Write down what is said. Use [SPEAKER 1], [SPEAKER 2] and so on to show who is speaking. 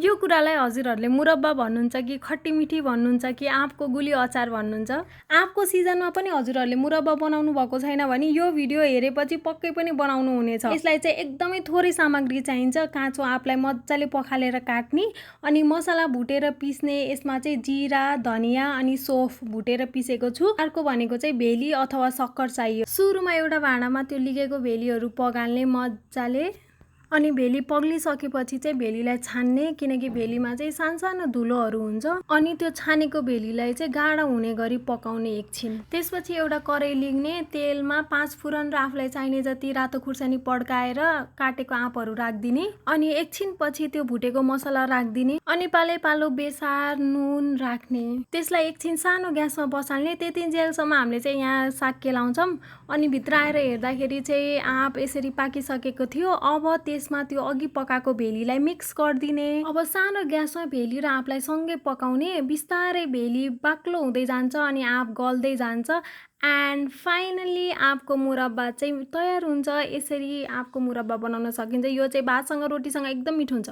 [SPEAKER 1] यो कुरालाई हजुरहरूले मुरब्बा भन्नुहुन्छ कि खट्टी मिठी भन्नुहुन्छ कि आँपको गुली अचार भन्नुहुन्छ। आँपको सिजनमा पनि हजुरहरूले मुरब्बा बनाउनु भएको छैन भने यो भिडियो हेरेपछि पक्कै पनि बनाउनु हुनेछ। यसलाई चाहिँ एकदमै थोरै सामग्री चाहिन्छ। काँचो आँपलाई मजाले पखालेर काट्ने अनि मसला भुटेर पिस्ने। यसमा चाहिँ जिरा, धनियाँ अनि सौफ भुटेर पिसेको छु। अर्को भनेको चाहिँ भेली अथवा सक्कर चाहियो। सुरुमा एउटा भाँडामा त्यो लिगेको भेलीहरू पगाल्ने मजाले। अनि भेली पग्लिसकेपछि चाहिँ भेलीलाई छान्ने, किनकि भेलीमा चाहिँ सानो धुलोहरू हुन्छ। अनि त्यो छानेको भेलीलाई चाहिँ गाढा हुने गरी पकाउने एकछिन। त्यसपछि एउटा कराई लिग्ने, तेलमा 5 फुरन र आफूलाई चाहिने जति रातो खुर्सानी पड्काएर काटेको आँपहरू राखिदिने। अनि एकछिन पछि त्यो भुटेको मसला राखिदिने अनि पालो बेसार नुन राख्ने। त्यसलाई एकछिन सानो ग्यासमा बसाल्ने। त्यतिन्जेलसम्म हामीले चाहिँ यहाँ साग केलाउँछौँ। अनि भित्र आएर हेर्दाखेरि चाहिँ आँप यसरी पाकिसकेको थियो। अब त्यसमा त्यो अघि पकाएको भेलीलाई मिक्स गरिदिने। अब सानो ग्यासमा भेली र आँपलाई सँगै पकाउने। बिस्तारै भेली बाक्लो हुँदै जान्छ अनि आँप गल्दै जान्छ। एन्ड फाइनली आँपको मुरब्बा चाहिँ तयार हुन्छ। यसरी आँपको मुरब्बा बनाउन सकिन्छ। यो चाहिँ भातसँग रोटीसँग एकदम मिठो हुन्छ।